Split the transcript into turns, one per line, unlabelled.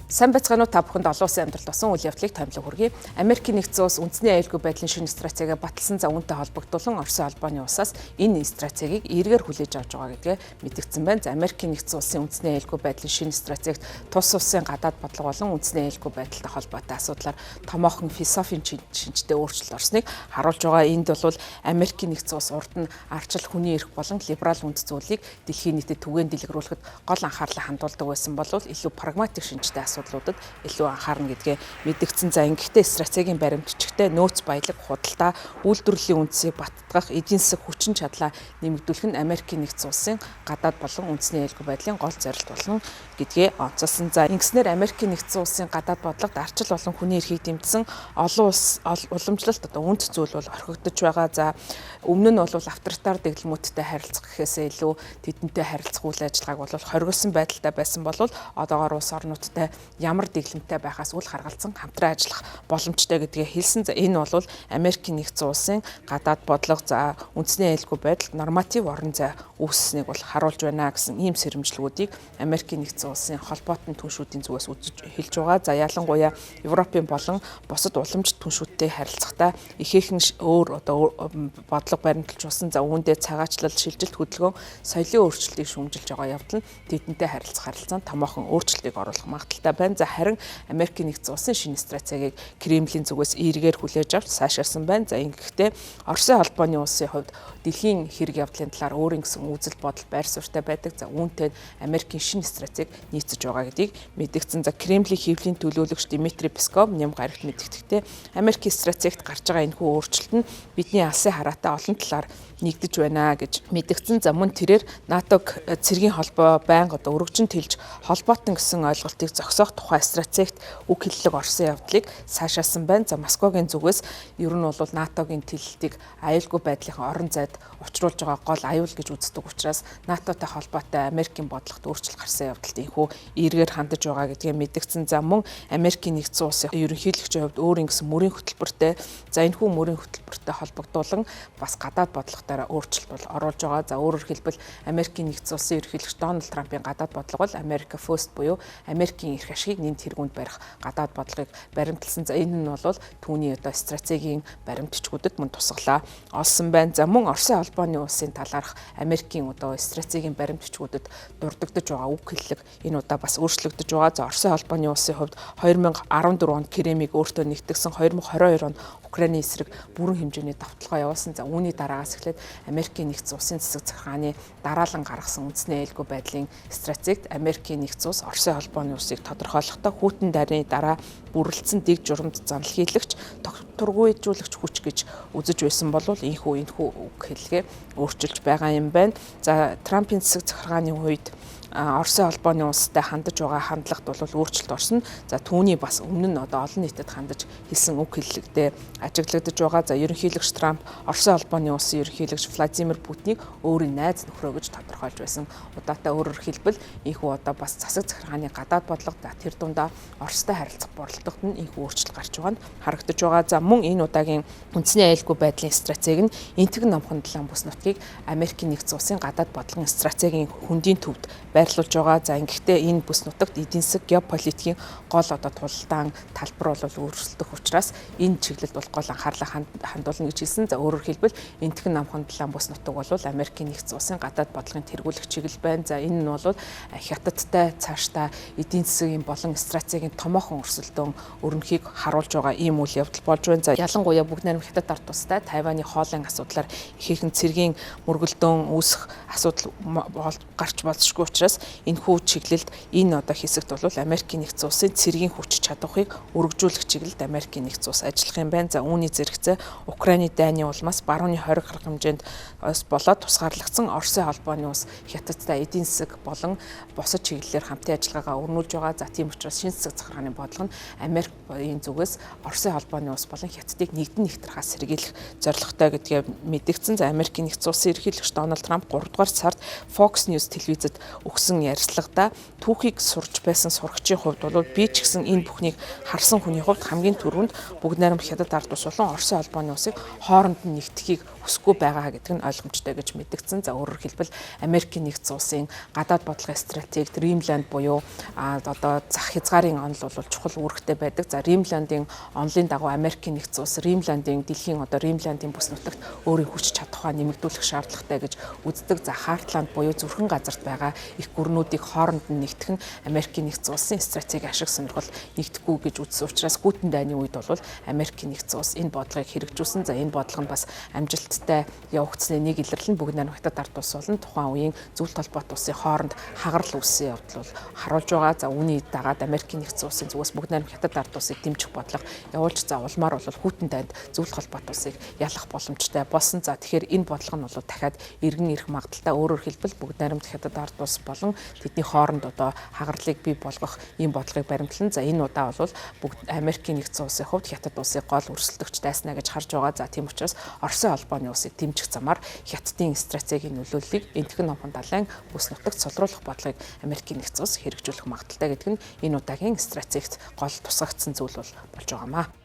Сайн байцгаана уу, та бүхэнд олон улсын амьдрал болсон үйл явдлыг томилог хүргэе. Америкийн нэгдсэн улс үндэсний аюулгүй байдлын шинэ стратегийг баталсан. За, үүнтэй холбогдуулан Оросын холбооны улсаас энэ стратегийг эргээр хүлээж авч байгаа гэдгээ мэдэгдсэн байна. За, Америкийн нэгдсэн улсын үндэсний аюулгүй байдлын шинэ стратегт тус улсын гадаад бодлого болон үндэсний аюулгүй байдалтай холбоотой асуудлаар томоохон философийн шинжтэй өөрчлөлт орсныг харуулж байгаа. Энд бол Америкийн нэгдсэн улс урд нь ардчил, хүний эрх болон либерал үндэс зүйлийг дэлхийн нийтэд түгээн дэлгэрүүлэхэд гол анхаарлаа хандуулдаг байсан бол илүү прагматик шинжтэй асуудлуудад илүү анхаарна гэдгээ мэдэгдсэн. За, ингэхдээ стратегийн баримтчигтай нөөц баялаг, худалдаа, үйлдвэрлэлийн үндсийг баттгах, эдийн засаг хүчин чадлаа нэмэгдүүлэх нь Америкийн нэгдсэн улсын гадаад болон үндэсний аюулгүй байдлын гол зорилт болно гэдгээ онцолсон. За, ингэснээр Америкийн нэгдсэн улсын гадаад бодлогод ардчил болон хүний эрхийг дэмжсэн олон улс уламжлалт одоо үндэс зүйл бол орхигдож байгаа. За, өмнө нь бол авторитар дэглэмүүдтэй харилцах гэхээсээ илүү тэдэнтэй харилцах үйл ажиллагааг бол хоригдсон байдалтай байсан бол одоогоор улс орнуудтай ямар дэглэмтэй байхаас үл харгалзан хамтран ажиллах боломжтой гэдгээ хэлсэн. За, энэ бол Америкийн нэгдсэн улсын гадаад бодлого, за, үндэсний аюулгүй байдал норматив орон зай үүссэнийг бол харуулж байна гэсэн ийм сэрэмжлэгүүдийг Америкийн нэгдсэн улсын холбоотон түншүүдийн зүгээс үзэж хэлж байгаа. За, ялангуяа Европын болон бусад уламжлалт түншүүдтэй харилцахдаа ихээхэн өөр одоо бодлого баримталж болсон. За, үүндээ цагаачлал, шилжилт хөдөлгөөн, соёлын өөрчлөлтийг шүүмжилж байгаа явдал нь тэдэнтэй харилцах харилцаанд томоохон өөрчлөлтийг оруулах магадлалтай байна. За, харин Америкийн нэгдсэн улсын шинэ стратегийг Кремлийн зүгээс эргээр хүлээж авч сайшаасан байна. За, ингэхдээ Оросын холбооны улсын хувьд дэлхийн хэрэг явдлын талаар өөрийн гэсэн үзэл бодол, байр суурьтай байдаг. За, үүнтэй Америкийн шинэ стратеги нийцэж байгаа гэдгийг мэдэгдсэн. За, Кремлийн хэвлэлийн төлөөлөгч Дмитрий Песков ням гарагт мэдэгдэхдээ Америкийн стратегт гарч байгаа энэхүү өөрчлөлт нь бидний алсын хараатай олон талаар нэгдэж байна гэж мэдэгдсэн. За, мөн тэрээр НАТОг цэргийн холбоо байнга одоо өргөжин тэлж холбоотон гэсэн ойлголтыг зогсоох тухай стратегт үг хэллэг орсон явдлыг сайшаасан байна. За, Москвагийн зүгээс ер нь бол НАТОгийн тэлэлтийг аюулгүй байдлын орон зайд учруулж байгаа гол аюул гэж үздэг учраас НАТОтой холбоотой Америкийн бодлогот өөрчлөлт гарсан явдалд энэхүү эргээр хандаж байгаа гэдгээ мэдэгдсэн. За, мөн Америкийн нэгдсэн улсын ерөнхийлөгчийн хувьд өөр ингэсэн мөрийн хөтөлбөртэй, за, энэхүү мөрийн хөтөлбөртэй холбогдуулан бас гадаад бодлоготоор өөрчлөлт бол оруулж байгаа. За, өөрөөр хэлбэл, Америкийн нэгдсэн улсын ерөнхийлөгч Дональд Трампын гадаад бодлого бол America First буюу Америкийн эрх ашигыг нэмт тэргуунд барих гадаад бодлогыг баримтлсан. За, энэ нь бол түүний одоо стратегийн баримтчгүүдэд мөн тусгалаа олсон байна. За, мөн Оросын холбооны улсын талаарх Америкийн одоо стратегийн баримтчгүүдэд дурддагдаж байгаа үг хэллэг энэ удаа бас өөрчлөгдөж байгаа. За, Оросын холбооны улсын хувьд 2014 онд Кремийг өөртөө нэгтгсэн, 2022 онд Украины эсрэг бүрэн хэмжээний довтолгоо явуулсан. За, үүний дараагаас эхлээд Америкийн нэгдсэн улсын засаг захиргааны дараалан гаргасан үндэсний аюулгүй байдлын стратегид Америкийн нэгдсэн улс Оросын холбооны улсыг тодорхойлохдоо хүйтэн дайрны дараа бүрэлдсэн дэг журамд занал хийлэгч, тогтворгүйжүүлэгч хүч гэж үзэж байсан бол энэхүү үг хэллэгээ өөрчилж байгаа юм байна. За, Трампын засаг захиргааны үед Оросын холбооны улстай хандаж байгаа хандлагад бол өөрчлөлт орсон. За, түүний бас өмнө нь одоо олон нийтэд хандаж хэлсэн үг хэллэгдээ ажиглагдаж байгаа. За, ерөнхийлөгч Трамп Оросын холбооны улсын ерөнхийлөгч Владимир Путинийг өөрийн найз нөхрөө гэж тодорхойлж байсан. Удаатай өөрөөр хэлбэл, энэхүү одоо бас засаг захиргааны гадаад бодлого, тэр дундаа Оростой харилцах борлогод нь энэхүү өөрчлөлт гарч байгаа нь харагдаж байгаа. За, мөн энэ удаагийн үндэсний аюулгүй байдлын стратеги нь Энэтхэг Номхон далайн бүс нутгийг Америкийн нэгдсэн улсын гадаад бодлогын стратегийн хөндийн төвд байрлуулж байгаа. За, ингэхдээ энэ бүс нутагт эдийн засаг, геополитикийн гол одоо тулалдаан талбар бол өөрчлөлдөх учраас энэ чиглэлд бол гол анхаарлаа хандуулна гэж хэлсэн. За, өөрөөр хэлбэл, Энэтхэг Номхон далайн бүс нутаг бол Америкийн нэгдсэн улсын гадаад бодлогын тэргүүлэх чиглэл байна. За, энэ нь бол Хятадтай цаашдаа эдийн засгийн болон стратегийн томоохон өрсөлдөөн өрнөхийг харуулж байгаа ийм үйл явдал болж байна. За, ялангуяа бүгд найрамдах Хятад ард тустай Тайваны хоолын асуудлаар ихээхэн цэргийн мөргөлдөөн үүсэх асуудал гарч болзошгүй учраас энэхүү чиглэлд энэ одоо хэсэгт бол Америкийн нэгдсэн улсын цэргийн хүч чадварыг өргөжүүлэх чиглэлд Америкийн нэгдсэн улс ажиллах юм байна. За, үүний зэрэгцээ Украины дайны улмаас барууны хориг арга хэмжээнд болоод тусгаарлагдсан Оросын холбооны улс Хятадтай эдийн засаг болон бусад чиглэлээр хамтын ажиллагаагаа өрнүүлж байгаа. За, тийм учраас шинэ засаг захиргааны бодлого нь Америкийн зүгээс Оросын холбооны улс болон Хятадыг нэгдэн нэгтрахаас сэргийлэх зорилготой гэдгээ мэдэгдсэн. За, Америкийн нэгдсэн улсын ерөнхийлөгч Дональд Трамп 3 дугаар сард Fox News телевизэд өгсөн ярилцлагадаа түүхийг сурч байсан сурагчийн хувьд бол би ч гэсэн энэ бүхнийг харсан хүний хувьд хамгийн түрүүнд бүгд найрамдах Хятад ард улс болон Оросын холбооны улсыг хооронд нь нэгтгэхийг Хүсэхгүй байгаа гэдэг нь ойлгомжтой гэж мэдэгдсэн. За, өөрөөр хэлбэл, Америкийн нэгдсэн улсын гадаад бодлогын стратеги Римланд буюу одоо зах хязгаарын онол бол чухал үүрэгтэй байдаг. За, Римландын онолын дагуу Америкийн нэгдсэн улс Римландын дэлхийн одоо Римландын бүс нутагт өөрийн хүч чадхаа нэмэгдүүлэх шаардлагатай гэж үздэг. За, Heartland буюу зүрхэн газарт байгаа эх гүрнүүдийг хооронд нь нэгтгэх нь Америкийн нэгдсэн улсын стратеги ашиг сонирхол нэгдэхгүй гэж үзсэн учраас хүйтэн дайны үед бол Америкийн нэгдсэн улс энэ бодлогыг хэрэгжүүлсэн. За, энэ бодлого нь бас амжилттай явагдсаны нэг илэрлэл нь Бүгд найрамдах Хятад ард улс болон тухайн үеийн зөвлөлт холбоот улсын хооронд хагарал үүссэн явдал бол харуулж байгаа. За, үүний дагаад Америкийн нэгдсэн улсын зүгээс Бүгд найрамдах Хятад ард улсыг дэмжих бодлого явуулж, за, улмаар бол хүйтэн дайнд зөвлөлт холбоот улсыг ялах боломжтой болсон. За, тэгэхээр энэ бодлого нь бол дахиад эргэн ирэх магадлалтай. Өөрөөр хэлбэл, Бүгд найрамдах Хятад ард улс болон тэдний хооронд одоо хагарлыг бий болгох ийм бодлогыг баримтлан, за, энэ удаа бол бүгд Америкийн нэгдсэн улсын хувьд Хятад улсыг гол өрсөлдөгч дайснаа гэж харж байгаа. За, тийм учраас Оросын холбооны улсыг дэмжих замаар Хятадын стратегийн нөлөөллийг Энэтхэг номхон далайн бүс нутагт сулруулах бодлогыг Америкийн нэгдсэн улс хэрэгжүүлэх магадлалтай гэдэг нь энэ удаагийн стратегт гол тусгагдсан зүйл бол болж байгаамаа.